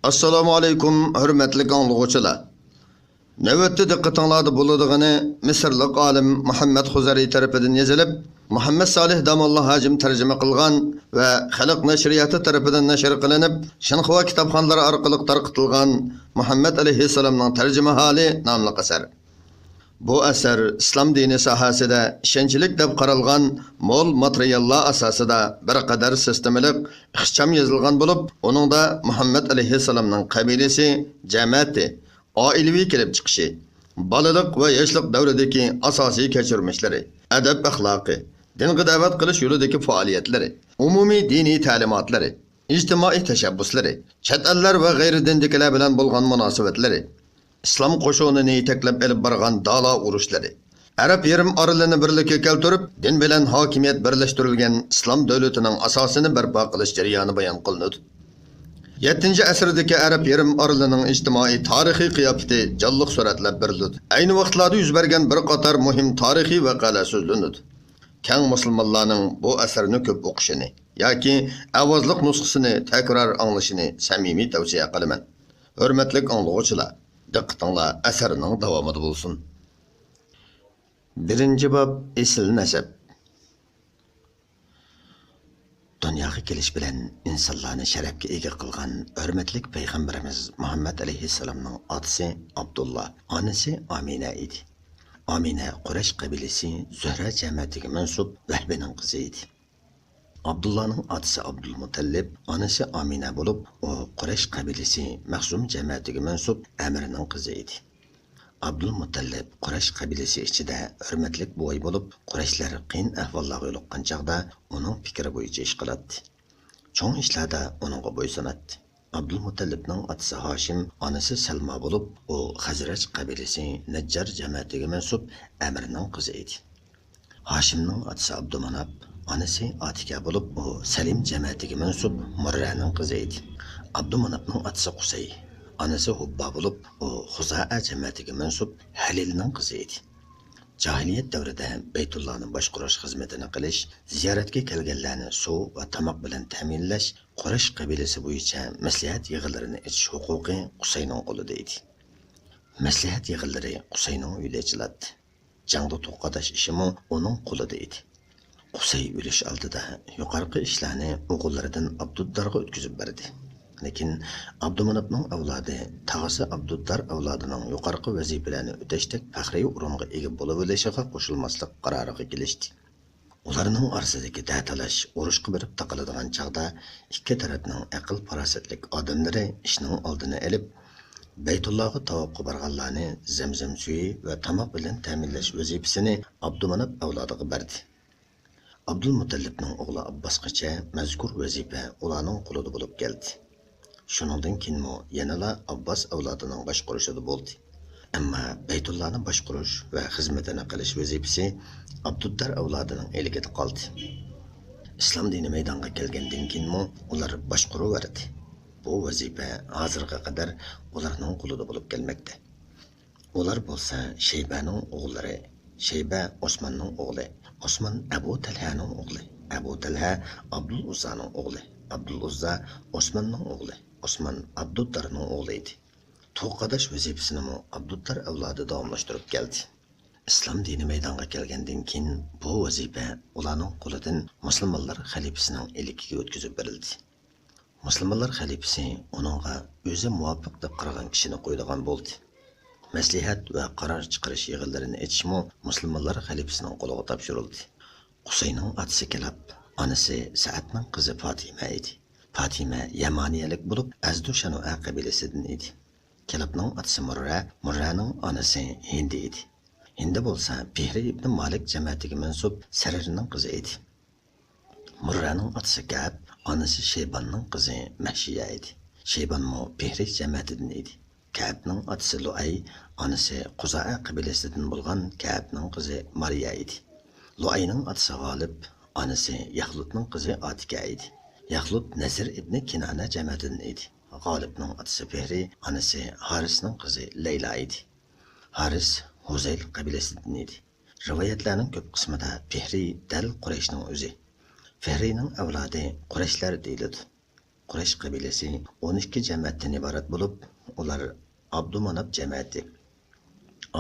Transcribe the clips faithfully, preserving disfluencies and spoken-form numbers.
ئەسسالامۇ ئەلەيكۇم، ھۆرمەتلىك ئاڭلىغۇچىلار! نۆۋەتتە دىققىتىڭلاردا بولىدىغىنى مىسىرلىق ئالىم مۇھەممەد خۇزەرى تەرىپىدىن يېزىلىپ، مۇھەممەد سالىھ داموللا ھاجىم تەرجىمە قىلغان ۋە خەلق نەشرىياتى تەرىپىدىن نەشر قىلىنىپ، شىنخۇا كىتابخانىلىرى ئارقىلىق تارقىتىلغان مۇھەممەد ئەلەيھىسسالامنىڭ تەرجىمىھالى ناملىق ئەسەر. بۇ ئەسەر ئىسلام دىنى ساھەسىدە ئىشەنچلىك دەپ قارالغان مول ماتېرىياللار ئاساسىدا بىر قەدەر سىستېمىلىق، ئىخچام يېزىلغان بولۇپ، ئۇنىڭدا مۇھەممەد ئەلەيھىسسالامنىڭ قەبىلىسى، جەمەتى، ئائىلىۋى كېلىپ چىقىشى، بالىلىق ۋە ياشلىق دەۋرىدىكى ئاساسىي كەچۈرمىشلىرى، ئەدەپ-ئەخلاقى، دىنغا دەۋەت قىلىش يولىدىكى پائالىيەتلىرى، ئومۇمىي دىنىي تەلىماتلىرى، ئىجتىمائىي تەشەببۇسلىرى، چەت ئەللەر ۋە غەيرىي دىندىكىلەر بىلەن بولغان مۇناسىۋەتلىرى، ئىسلام قوشۇنىنى يېتەكلەپ ئېلىپ بارغان دالا ئۇرۇشلىرى، ئەرەب يېرىم ئارىلىنى بىرلىككە كەلتۈرۈپ، دىن بىلەن ھاكىمىيەت بىرلەشتۈرۈلگەن ئىسلام دۆلىتىنىڭ ئاساسىنى بەرپا قىلىش جەريانى بايان قىلىنىدۇ. يەتتىنچى ئەسىردىكى ئەرەب يېرىم ئارىلىنىڭ ئىجتىمائىي تارىخىي قىياپىتى جانلىق سۈرەتلەپ بېرىلىدۇ. ئەينى ۋاقىتلاردا يۈز بەرگەن بىر قاتار مۇھىم تارىخىي ۋەقەلەر سۆزلىنىدۇ. كەڭ مۇسۇلمانلارنىڭ بۇ ئەسەرنى كۆپ ئوقۇشىنى ياكى ئاۋازلىق نۇسخىسىنى تەكرار ئاڭلىشىنى سەمىمىي تەۋسىيە قىلىمەن. ھۆرمەتلىك ئاڭلىغۇچىلار، دىققىتىڭلار ئەسەرنىڭ داۋامىدا بولسۇن. بىرىنچى باب، ئېسىل نەسەب. دۇنياغا كېلىش بىلەن ئىنسانلارنى شەرەپكە ئىگە قىلغان ھۆرمەتلىك پەيغەمبىرىمىز مۇھەممەد ئەلەيھىسسالامنىڭ ئاتىسى ئابدۇللا، ئانىسى ئامىنە ئىدى. ئامىنە قۇرەيش قەبىلىسى زۆھرە جەمەتىگە مەنسۇپ ۋەھبىنىڭ قىزى ئىدى. ئابدۇللانىڭ ئاتىسى ئابدۇلمۇتەللىپ، ئانىسى ئامىنە بولۇپ، ئۇ قۇرەيش قەبىلىسى مەخزۇم جەمەتىگە مەنسۇپ ئەمىرنىڭ قىزى ئىدى. ئابدۇلمۇتەللىپ قۇرەيش قەبىلىسى ئىچىدە ھۆرمەتلىك بوۋاي بولۇپ، قۇرەيشلەر قىيىن ئەھۋاللارغا يولۇققان چاغدا ئۇنىڭ پىكرى بويىچە ئىش قىلاتتى. چوڭ ئىشلاردا ئۇنىڭغا بويسۇناتتى. ئابدۇلمۇتەللىپنىڭ ئاتىسى ھاشىم، ئانىسى سەلما بولۇپ، ئۇ خەزرەج قەبىلىسى نەججار جەمەتىگە مەنسۇپ ئەمىرنىڭ قىزى ئىدى. ھاشىمنىڭ ئاتىسى ئابدۇماناپ، ئانىسى ئاتىكە بولۇپ، ئۇ سەلىم جەمەتىگە مەنسۇپ مۇررەنىڭ قىزى ئىدى. ئابدۇماناپنىڭ ئاتىسى قۇسەي، ئانىسى ھۇببا بولۇپ، ئۇ خۇزائە جەمەتىگە مەنسۇپ ھەلىلنىڭ قىزى ئىدى. جاھىلىيەت دەۋرىدە بەيتۇللانى باشقۇرۇش خىزمىتىنى قىلىش، زىيارەتكە كەلگەنلەرنى سۇ ۋە تاماق بىلەن تەمىنلەش، قۇرەيش قەبىلىسى بويىچە مەسلىھەت يىغىنلىرىنى ئېچىش ھوقۇقى قۇسەينىڭ قولىدا ئىدى. مەسلىھەت يىغىنلىرى قۇسەينىڭ ئۆيىدە ئېچىلاتتى. جەڭدە توققاداش ئىشىمۇ ئۇنىڭ قولىدا ئىدى. قۇسەي ئۆلۈش ئالدىدا يۇقىرىقى ئىشلارنى ئوغۇللىرىدىن ئابدۇددارغا ئۆتكۈزۈپ بەردى. لېكىن ئابدۇماناپنىڭ ئەۋلادى تاغىسى ئابدۇددار ئەۋلادىنىڭ يۇقىرىقى ۋەزىپىلەرنى ئۆتەشتەك پەخرىي ئورۇنغا ئىگە بولۇۋېلىشىغا قوشۇلماسلىق قارارىغا كېلىشتى. ئۇلارنىڭ ئارىسىدىكى دەتالاش ئۇرۇشقا بېرىپ تاقىلىدىغان چاغدا، ئىككى تەرەپنىڭ ئەقىل-پاراسەتلىك ئادەملىرى ئىشنىڭ ئالدىنى ئېلىپ، بەيتۇللاغا تاۋاپقا بارغانلارنى زەمزەم سۈيى ۋە تاماق بىلەن تەمىنلەش ۋەزىپىسىنى ئابدۇماناپ ئەۋلادىغا بەردى. ئابدۇلمۇتەللىپنىڭ ئوغلى ئابباسقىچە مەزكۇر ۋەزىپە ئۇلارنىڭ قولىدا بولۇپ كەلدى. شۇنىڭدىن كېيىنمۇ يەنىلا ئابباس ئەۋلادىنىڭ باشقۇرۇشىدا بولدى. ئەمما بەيتۇللانى باشقۇرۇش ۋە خىزمىتىنى قىلىش ۋەزىپىسى ئابدۇددار ئەۋلادىنىڭ ئىلكىدە قالدى. ئىسلام دىنى مەيدانغا كەلگەندىن كېيىنمۇ ئۇلار باشقۇرۇۋەردى. بۇ ۋەزىپە ھازىرغا قەدەر ئۇلارنىڭ قولىدا بولۇپ كەلمەكتە. ئۇلار بولسا شەيبەنىڭ ئوغۇللىرى. شەيبە ئوسماننىڭ ئوغلى. ئوسمان ئەبۇ تەلھەنىڭ ئوغلى. ئەبۇ تەلھە ئابدۇل ئۇززانىڭ ئوغلى. ئابدۇل ئۇززا ئوسماننىڭ ئوغلى. ئوسمان ئابدۇددارنىڭ ئوغلى ئىدى. توققاداش ۋەزىپىسىنىمۇ ئابدۇددار ئەۋلادى داۋاملاشتۇرۇپ كەلدى. ئىسلام دىنى مەيدانغا كەلگەندىن كېيىن، بۇ ۋەزىپە ئۇلارنىڭ قولىدىن مۇسۇلمانلار خەلىپىسىنىڭ ئىلكىگە ئۆتكۈزۈپ بېرىلدى. مۇسۇلمانلار خەلىپىسى ئۇنىڭغا ئۆزى مۇۋاپىق دەپ قارىغان كىشىنى قويىدىغان بولدى. مەسلىھەت ۋە قارار چىقىرىش يىغىنلىرىنى ئېچىشمۇ مۇسۇلمانلار خەلىپىسىنىڭ قولىغا تاپشۇرۇلدى. قۇسەينىڭ ئاتىسى كىلاب، ئانىسى سەئەدنىڭ قىزى پاتىمە ئىدى. پاتىمە يەمانىيەلىك بولۇپ، ئەزدۇ شەنۇئە قەبىلىسىدىن ئىدى. كىلابنىڭ ئاتىسى مۇررە، مۇررەنىڭ ئانىسى ھىندى ئىدى. ھىندى بولسا پىھرى ئىبنى مالىك جەمەتىگە مەنسۇپ سەرىرنىڭ قىزى ئىدى. مۇررەنىڭ ئاتىسى كەئب، ئانىسى شەيباننىڭ قىزى مەھشىيە ئىدى. شەيبانمۇ پىھرى جەمەتىدىن ئىدى. كەئبنىڭ ئاتىسى لۇئەي، ئانىسى قۇزائە قەبىلىسىدىن بولغان كەئبنىڭ قىزى مارىيە ئىدى. لۇئەينىڭ ئاتىسى غالىب، ئانىسى يەخلۇتنىڭ قىزى ئاتىكە ئىدى. يەخلۇت نەزىر ئىبنى كىنانە جەمەتىدىن ئىدى. غالىبنىڭ ئاتىسى فىھرى، ئانىسى ھارىسنىڭ قىزى لەيلا ئىدى. ھارىس ھۇزەيل قەبىلىسىدىن ئىدى. رىۋايەتلەرنىڭ كۆپ قىسمىدا فىھرى دەل قۇرەيشنىڭ ئۆزى. فىھرىنىڭ ئەۋلادى قۇرەيشلەر دېيىلىدۇ. قۇرەيش قەبىلىسى ئون ئىككى جەمەتتىن ئىبارەت بولۇپ، ئۇلار ئابدۇماناپ جەمەتى،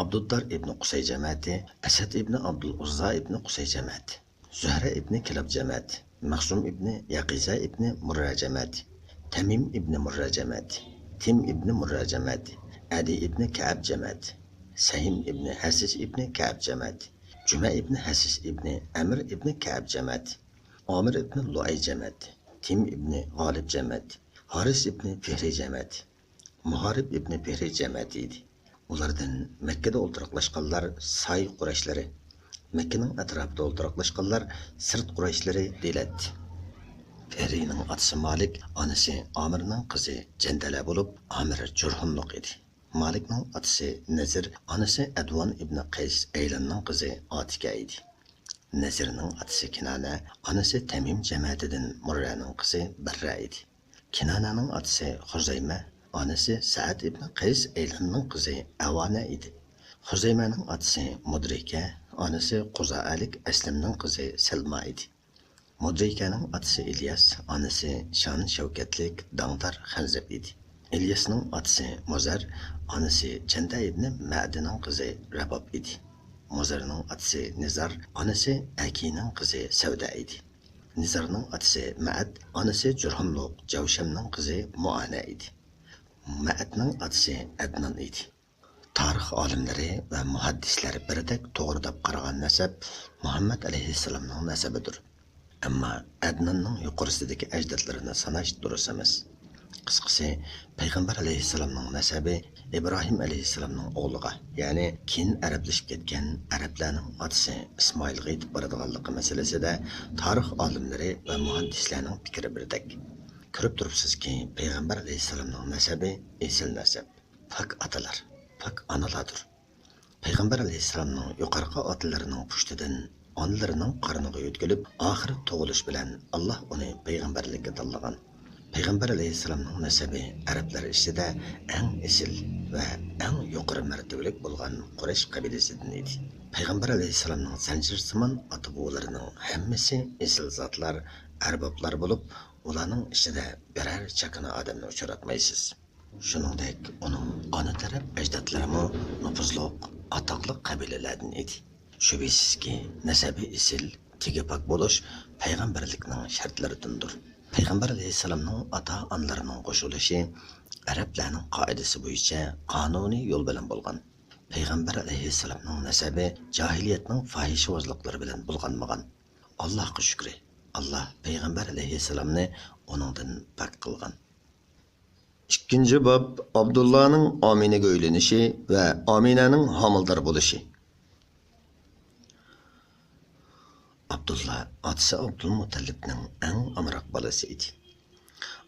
ئابدۇددار ئىبنى قۇسەي جەمەتى، ئەسەد ئىبنى ئابدۇل ئۇززا ئىبنى قۇسەي جەمەتى، زۆھرە ئىبنى كىلاب جەمەتى، مەخزۇم ئىبنى يەقىزە ئىبنى مۇررە جەمەتى، تەمىم ئىبنى مۇررە جەمەتى، تىم ئىبنى مۇررە جەمەتى، ئەدى ئىبنى كەئەب جەمەتى، سەھىم ئىبنى ھەسىس ئىبنى كەئەب جەمەتى، جۈمە ئىبنى ھەسىس ئىبنى ئەمر ئىبنى كەئەب جەمەتى، ئامىر ئىبنى لۇئەي جەمەتى، تىم ئىبنى غالىب جەمەتى، ھارىس ئىبنى فىھرى جەمەتى، مۇھارىب ئىبنى فىھرى جەمەتى ئىدى. ئۇلاردىن مەككىدە ئولتۇراقلاشقانلار ساي قۇرەيشلىرى، مەككىنىڭ ئەتراپىدا ئولتۇراقلاشقانلار سىرت قۇرەيشلىرى دېيىلەتتى. فىھرىنىڭ ئاتىسى مالىك، ئانىسى ئامىرنىڭ قىزى جەندەلە بولۇپ، ئامىر جۇرھۇملۇق ئىدى. مالىكنىڭ ئاتىسى نەزىر، ئانىسى ئەدۋان ئىبنى قەيس ئەيلاننىڭ قىزى ئاتىكە ئىدى. نەزىرنىڭ ئاتىسى كىنانە، ئانىسى تەمىم جەمەتىدىن مۇررەنىڭ قىزى بەررە ئىدى. كىنانەنىڭ ئاتىسى خۇزەيمە، ئانىسى سەئەد ئىبنى قەيس ئەيلاننىڭ قىزى ئەۋانە ئىدى. خۇزەيمەنىڭ ئاتىسى مۇدرىكە، ئانىسى قۇزائەلىك ئەسلەمنىڭ قىزى سەلما ئىدى. مۇدرىكەنىڭ ئاتىسى ئىلياس، ئانىسى شان-شەۋكەتلىك، داڭدار خەنزەب ئىدى. ئىلياسنىڭ ئاتىسى مۇزەر، ئانىسى جەندە ئىبنى مەدىنىڭ قىزى رەباب ئىدى. مۇزەرنىڭ ئاتىسى نىزار، ئانىسى ئەكىنىڭ قىزى سەۋدە ئىدى. نىزارنىڭ ئاتىسى مەئەد، ئانىسى جۇرھۇملۇق جەۋشەمنىڭ قىزى مۇئانە ئىدى. مەئەدنىڭ ئاتىسى ئەدنان ئىدى. تارىخ ئالىملىرى ۋە مۇھەددىسلەر بىردەك توغرا دەپ قارىغان نەسەب مۇھەممەد ئەلەيھىسسالامنىڭ نەسەبىدۇر. ئەمما ئەدناننىڭ يۇقىرىسىدىكى ئەجدادلىرىنى ساناش دۇرۇس ئەمەس. قىسقىسى، پەيغەمبەر ئەلەيھىسسالامنىڭ نەسەبى ئىبراھىم ئەلەيھىسسالامنىڭ ئوغلىغا، يەنى كېيىن ئەرەبلىشىپ كەتكەن ئەرەبلەرنىڭ ئاتىسى ئىسمائىلغا يېتىپ بارىدىغانلىقى مەسىلىسىدە تارىخ ئالىملىرى ۋە مۇھەددىسلەرنىڭ پىكرى بىردەك. كۆرۈپ تۇرۇپسىزكى، پەيغەمبەر ئەلەيھىسسالامنىڭ نەسەبى ئېسىل نەسەب، پاك ئاتىلار، پاك ئانىلاردۇر. پەيغەمبەر ئەلەيھىسسالامنىڭ يۇقىرىقى ئاتىلىرىنىڭ پۇشتىدىن ئانىلىرىنىڭ قارنىغا يۆتكىلىپ، ئاخىرى تۇغۇلۇش بىلەن ئاللاھ ئۇنى پەيغەمبەرلىككە تاللىغان. پەيغەمبەر ئەلەيھىسسالامنىڭ نەسەبى ئەرەبلەر ئىچىدە ئەڭ ئېسىل ۋە ئەڭ يۇقىرى مەرتىۋىلىك بولغان قۇرەيش قەبىلىسىدىن ئىدى. پەيغەمبەر ئەلەيھىسسالامنىڭ زەنجىرسىمان ئاتا-بوۋىلىرىنىڭ ھەممىسى ئېسىل زاتلار، ئەربابلار بولۇپ، ئۇلارنىڭ ئىچىدە بىرەر چاكىنا ئادەمنى ئۇچراتمايسىز. شۇنىڭدەك ئۇنىڭ ئانا تەرەپ ئەجدادلىرىمۇ نوپۇزلۇق، ئاتاقلىق قەبىلىلەردىن ئىدى. شۈبھىسىزكى، نەسەبى ئېسىل، تېگى پاك بولۇش پەيغەمبەرلىكنىڭ شەرتلىرىدىندۇر. پەيغەمبەر ئەلەيھىسسالامنىڭ ئاتا-ئانىلىرىنىڭ قوشۇلۇشى ئەرەبلەرنىڭ قائىدىسى بويىچە قانۇنىي يول بىلەن بولغان. پەيغەمبەر ئەلەيھىسسالامنىڭ نەسەبى جاھىلىيەتنىڭ پاھىشىۋازلىقلىرى بىلەن بۇلغانمىغان. ئاللاھقا شۈكرى، ئاللاھ پەيغەمبەر ئەلەيھىسسالامنى ئۇنىڭدىن پاك قىلغان. ئىككىنچى باب، ئابدۇللانىڭ ئامىنىگە ئۆيلىنىشى ۋە ئامىنەنىڭ ھامىلىدار بولۇشى. ئابدۇللا ئاتىسى ئابدۇلمۇتەللىپنىڭ ئەڭ ئامراق بالىسى ئىدى.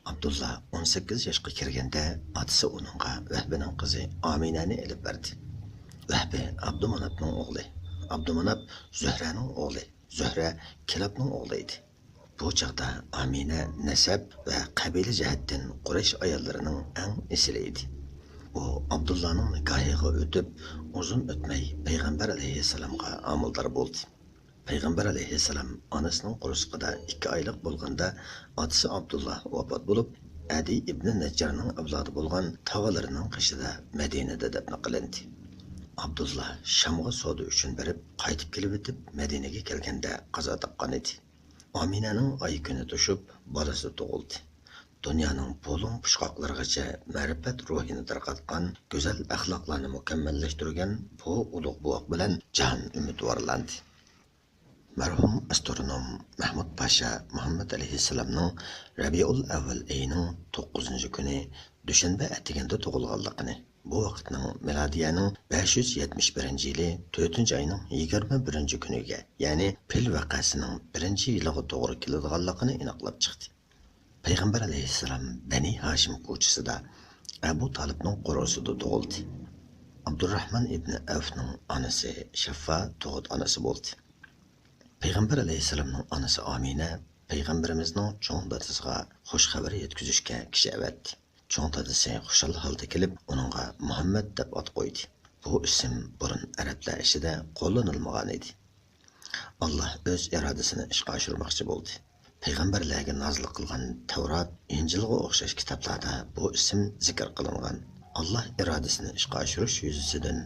ئابدۇللا ئون سەككىز ياشقا كىرگەندە، ئاتىسى ئۇنىڭغا ۋەھبىنىڭ قىزى ئامىنەنى ئېلىپ بەردى. ۋەھبى ئابدۇماناپنىڭ ئوغلى، ئابدۇماناپ زۆھرەنىڭ ئوغلى، زۆھرە كىلابنىڭ ئوغلى ئىدى. بۇ چاغدا ئامىنە نەسەب ۋە قەبىلە جەھەتتىن قۇرەيش ئاياللىرىنىڭ ئەڭ ئېسىلى ئىدى. ئۇ ئابدۇللانىڭ نىكاھىغا ئۆتۈپ، ئۇزۇن ئۆتمەي پەيغەمبەر ئەلەيھىسسالامغا ھامىلىدار بولدى. پەيغەمبەر ئەلەيھىسسالام ئانىسىنىڭ قورسىقىدا ئىككى ئايلىق بولغاندا، ئاتىسى ئابدۇللا ۋاپات بولۇپ، ئەدى ئىبنى نەججارنىڭ ئەۋلادى بولغان تاغىلىرىنىڭ قېشىدا مەدىنىدە دەپنە قىلىندى. ئابدۇللا شامغا سودا ئۈچۈن بېرىپ، قايتىپ كېلىۋېتىپ، مەدىنىگە كەلگەندە قازا تاپقان ئىدى. ئامىنەنىڭ ئايى كۈنى توشۇپ، بالىسى تۇغۇلدى. دۇنيانىڭ بۇلۇڭ پۇچقاقلىرىغىچە مەرىپەت روھىنى تارقاتقان، گۈزەل ئەخلاقلارنى مۇكەممەللەشتۈرگەن بۇ ئۇلۇغ بوۋاق بىلەن جاھان ئۈمىدۋارلاندى. مەرھۇم ئاسترونوم مەھمۇد پاشا مۇھەممەد ئەلەيھىسسالامنىڭ رەبىئۇل ئەۋۋەل ئېيىنىڭ توققۇزىنچى كۈنى دۈشەنبە ئەتىگەندە تۇغۇلغانلىقىنى، بۇ ۋاقىتنىڭ مىلادىيەنىڭ بەش يۈز يەتمىش بىرىنچى يىلى تۆتىنچى ئاينىڭ يىگىرمە بىرىنچى كۈنىگە، يەنى پىل ۋەقەسىنىڭ بىرىنچى يىلىغا توغرا كېلىدىغانلىقىنى ئېنىقلاپ چىقتى. پەيغەمبەر ئەلەيھىسسالام بەنى ھاشىم كوچىسىدا ئەبۇ تالىپنىڭ قورۇسىدا تۇغۇلدى. ئابدۇراھمان ئىبنى ئەۋفنىڭ ئانىسى شەففا تۇغۇت ئانىسى بولدى. پەيغەمبەر ئەلەيھىسسالامنىڭ ئانىسى ئامىنە پەيغەمبىرىمىزنىڭ چوڭ دادىسىغا خۇش خەۋەر يەتكۈزۈشكە كىشى ئەۋەتتى. چوڭ دادىسى خۇشال ھالدا كېلىپ، ئۇنىڭغا مۇھەممەد دەپ ئات قويدى. بۇ ئىسىم بۇرۇن ئەرەبلەر ئىچىدە قوللىنىلمىغان ئىدى. ئاللاھ ئۆز ئىرادىسىنى ئىشقا ئاشۇرماقچى بولدى. پەيغەمبەرلەرگە نازىل قىلغان تەۋرات، ئىنجىلغا ئوخشاش كىتابلاردا بۇ ئىسىم زىكىر قىلىنغان. ئاللاھ ئىرادىسىنى ئىشقا ئاشۇرۇش يۈزىسىدىن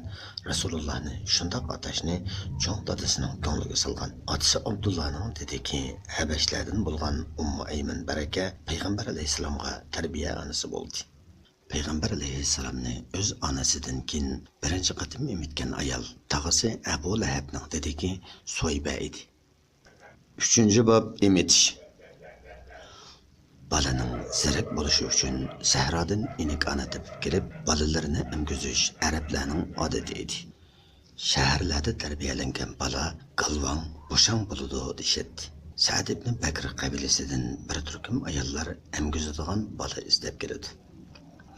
رەسۇلۇللاھنى شۇنداق ئاتاشنى چوڭ دادىسىنىڭ كۆڭلىگە سالغان. ئاتىسى ئابدۇللانىڭ دېدىكى ھەبەشلەردىن بولغان ئۇممۇ ئەيمەن بەرەكە پەيغەمبەر ئەلەيھىسسالامغا تەربىيە ئانىسى بولدى. پەيغەمبەر ئەلەيھىسسالامنى ئۆز ئانىسىدىن كېيىن بىرىنچى قېتىم ئېمىتكەن ئايال تاغىسى ئەبۇ لەھەبنىڭ دېدىكى سۇۋەيبە ئىدى. ئۈچىنچى باب، ئېمىتىش. بالىنىڭ زېرەك بولۇشى ئۈچۈن سەھرادىن ئىنىكانە تېپىپ كېلىپ، بالىلىرىنى ئەمگۈزۈش ئەرەبلەرنىڭ ئادىتى ئىدى. شەھەرلەردە تەربىيەلەنگەن بالا گالۋاڭ، بوشاڭ بولىدۇ دېيىشەتتى. سەئد ئىبنى بەكر قەبىلىسىدىن بىر تۈركۈم ئاياللار ئەمگۈزىدىغان بالا ئىزدەپ كېلىدۇ.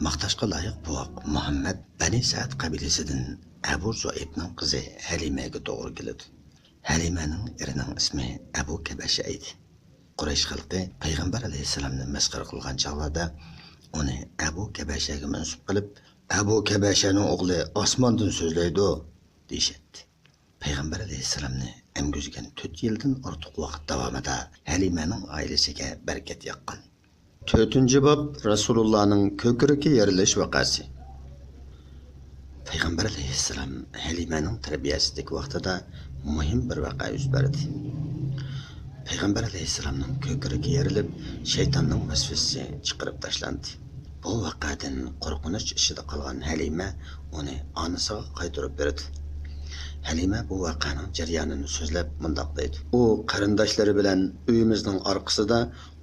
ماختاشقا لايىق بوۋاق مۇھەممەد بەنى سەئد قەبىلىسىدىن ئەبۇ زۇئەيبنىڭ قىزى ھەلىمەگە توغرا كېلىدۇ. ھەلىمەنىڭ ئېرىنىڭ ئىسمى ئەبۇ كەبەشە ئىدى. قۇرەيش خەلقى پەيغەمبەر ئەلەيھىسسالامنى مەسخىرە قىلغان چاغلاردا ئۇنى ئەبۇ كەبەشەگە مەنسۇپ قىلىپ، «ئەبۇ كەبەشەنىڭ ئوغلى ئاسماندىن سۆزلەيدۇ» دېيىشەتتى. پەيغەمبەر ئەلەيھىسسالامنى ئەمگۈزگەن تۆت يىلدىن ئارتۇق ۋاقىت داۋامىدا ھەلىمەنىڭ ئائىلىسىگە بەرىكەت ياغقان. تۆتىنچى باب، رەسۇلۇللانىڭ كۆكرىكى يېرىلىش ۋەقەسى. پەيغەمبەر ئەلەيھىسسالام ھەلىمەنىڭ تەربىيەسىدىكى ۋاقتىدا مۇھىم بىر ۋەقە يۈز بەردى. پەيغەمبەر ئەلەيھىسسالامنىڭ كۆكرىكى يېرىلىپ، شەيتاننىڭ ۋەسۋەسىسى چىقىرىپ تاشلاندى. بۇ ۋەقەدىن قورقۇنچ ئىچىدە قالغان ھەلىمە ئۇنى ئانىسىغا قايتۇرۇپ بېرىدۇ. ھەلىمە بۇ ۋەقەنىڭ جەريانىنى سۆزلەپ مۇنداق دەيدۇ: ئۇ قېرىنداشلىرى بىلەن ئۆيىمىزنىڭ ئارقىسىدا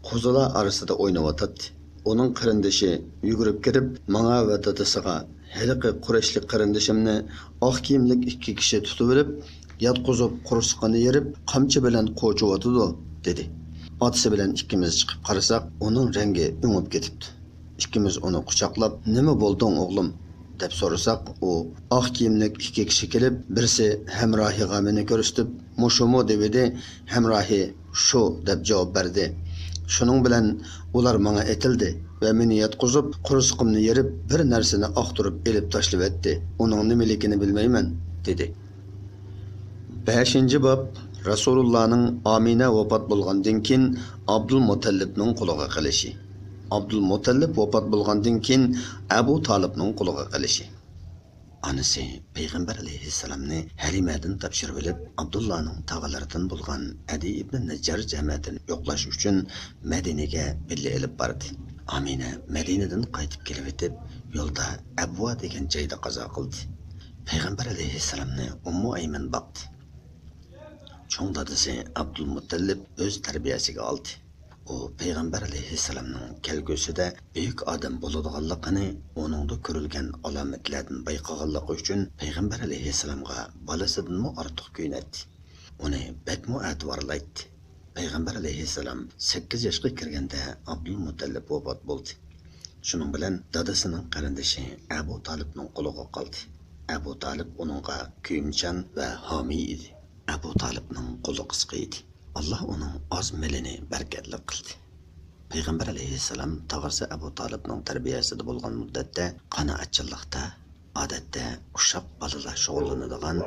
قوزىلار ئارىسىدا ئويناۋاتاتتى. ئۇنىڭ قېرىندىشى يۈگۈرۈپ كىرىپ، ماڭا ۋە دادىسىغا، «ھېلىقى قۇرەيشلىك قېرىندىشىمنى ئاق كىيىملىك ئىككى كىشى تۇتۇۋېلىپ، ياتقۇزۇپ، قورسىقىنى يېرىپ، قامچا بىلەن قوچۇۋاتىدۇ» دېدى. ئاتىسى بىلەن ئىككىمىز چىقىپ قارىساق، ئۇنىڭ رەڭگى ئۆڭۈپ كېتىپتۇ. ئىككىمىز ئۇنى قۇچاقلاپ، «نېمە بولدۇڭ، ئوغلۇم؟» دەپ سورىساق، ئۇ، «ئاق كىيىملىك ئىككى كىشى كېلىپ، بىرسى ھەمراھىغا مېنى كۆرسىتىپ، 'مۇشۇمۇ؟' دېۋىدى، ھەمراھى، 'شۇ' دەپ جاۋاب بەردى. شۇنىڭ بىلەن ئۇلار ماڭا ئېتىلدى ۋە مېنى ياتقۇزۇپ، قورسىقىمنى يېرىپ، بىر نەرسىنى ئاختۇرۇپ ئېلىپ تاشلىۋەتتى. ئۇنىڭ نېمىلىكىنى بىلمەيمەن» دېدى. بەشىنچى باب، رەسۇلۇللانىڭ ئامىنە ۋاپات بولغاندىن كېيىن ئابدۇلمۇتەللىپنىڭ قۇلىغا قېلىشى. ئابدۇلمۇتەللىپ ۋاپات بولغاندىن كېيىن ئەبۇ تالىپنىڭ قۇلىغا قېلىشى. ئانىسى پەيغەمبەر ئەلەيھىسسالامنى ھەلىمەدىن تاپشۇرۇۋېلىپ، ئابدۇللانىڭ تاغىلىرىدىن بولغان ئەدى ئىبنى نەججار جەمەتىنى يوقلاش ئۈچۈن مەدىنىگە بىللە ئېلىپ باردى. ئامىنە مەدىنىدىن قايتىپ كېلىۋېتىپ، يولدا ئەبۋا دېگەن جايدا قازا قىلدى. پەيغەمبەر ئەلەيھىسسالامنى ئۇممۇ ئەيمەن باقتى. چوڭ دادىسى ئابدۇلمۇتەللىپ ئۆز تەربىيەسىگە ئالدى. ئۇ پەيغەمبەر ئەلەيھىسسالامنىڭ كەلگۈسىدە بۈيۈك ئادەم بولىدىغانلىقىنى ئۇنىڭدا كۆرۈلگەن ئالامەتلەردىن بايقىغانلىقى ئۈچۈن پەيغەمبەر ئەلەيھىسسالامغا بالىسىدىنمۇ ئارتۇق كۆيۈنەتتى. ئۇنى بەكمۇ ئەتىۋارلايتتى. پەيغەمبەر ئەلەيھىسسالام سەككىز ياشقا كىرگەندە ئابدۇلمۇتەللىپ ۋاپات بولدى. شۇنىڭ بىلەن دادىسىنىڭ قېرىندىشى ئەبۇ تالىپنىڭ قۇلىغا قالدى. ئەبۇ تالىپ ئۇنىڭغا كۆيۈمچان ۋە ھامىي ئىدى. ئەبۇ تالىپنىڭ قولى قىسقا ئىدى. ئاللا ئۇنىڭ ئاز مېلىنى بەرىكەتلىك قىلدى. پەيغەمبەر ئەلەيھىسسالام تاغىسى ئەبۇ تالىپنىڭ تەربىيەسىدە بولغان مۇددەتتە قانائەتچانلىقتا، ئادەتتە ئۇششاق بالىلار شۇغۇللىنىدىغان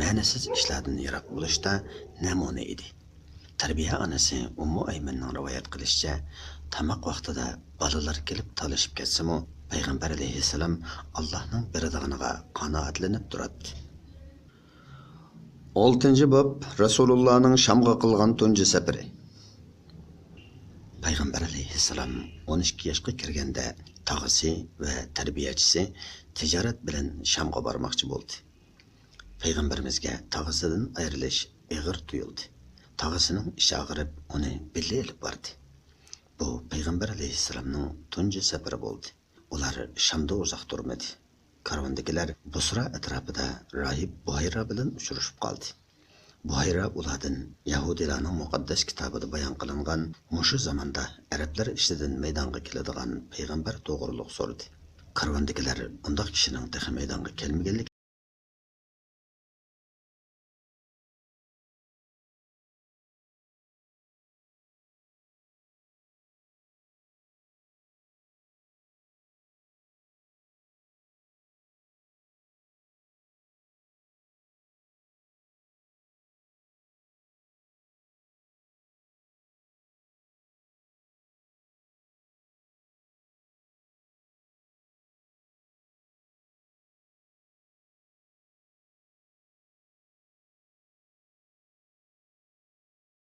مەنىسىز ئىشلاردىن يىراق بولۇشتا نەمۇنە ئىدى. تەربىيە ئانىسى ئۇممۇ ئەيمەننىڭ رىۋايەت قىلىشىچە، تاماق ۋاقتىدا بالىلار كېلىپ تالىشىپ كەتسىمۇ، پەيغەمبەر ئەلەيھىسسالام ئاللانىڭ بېرىدىغىنىغا قانائەتلىنىپ تۇراتتى. ئالتىنچى باب، رەسۇلۇللانىڭ شامغا قىلغان تۇنجى سەپىرى. پەيغەمبەر ئەلەيھىسسالام ئون ئىككى ياشقا كىرگەندە، تاغىسى ۋە تەربىيەچىسى تىجارەت بىلەن شامغا بارماقچى بولدى. پەيغەمبىرىمىزگە تاغىسىدىن ئايرىلىش ئېغىر تۇيۇلدى. تاغىسىنىڭ ئىچى ئاغرىپ، ئۇنى بىللە ئېلىپ باردى. بۇ پەيغەمبەر ئەلەيھىسسالامنىڭ تۇنجى سەپىرى بولدى. ئۇلار شامدا ئۇزاق تۇرمىدى. كارۋاندىكىلەر بۇسرا ئەتراپىدا راھىب بۇھايرا بىلەن ئۇچرىشىپ قالدى. بۇھايرا ئۇلاردىن يەھۇدىيلارنىڭ مۇقەددەس كىتابىدا بايان قىلىنغان مۇشۇ زاماندا ئەرەبلەر ئىچىدىن مەيدانغا كېلىدىغان پەيغەمبەر توغرۇلۇق سورىدى. كارۋاندىكىلەر بۇنداق كىشىنىڭ تېخى مەيدانغا كەلمىگەنلىكىنى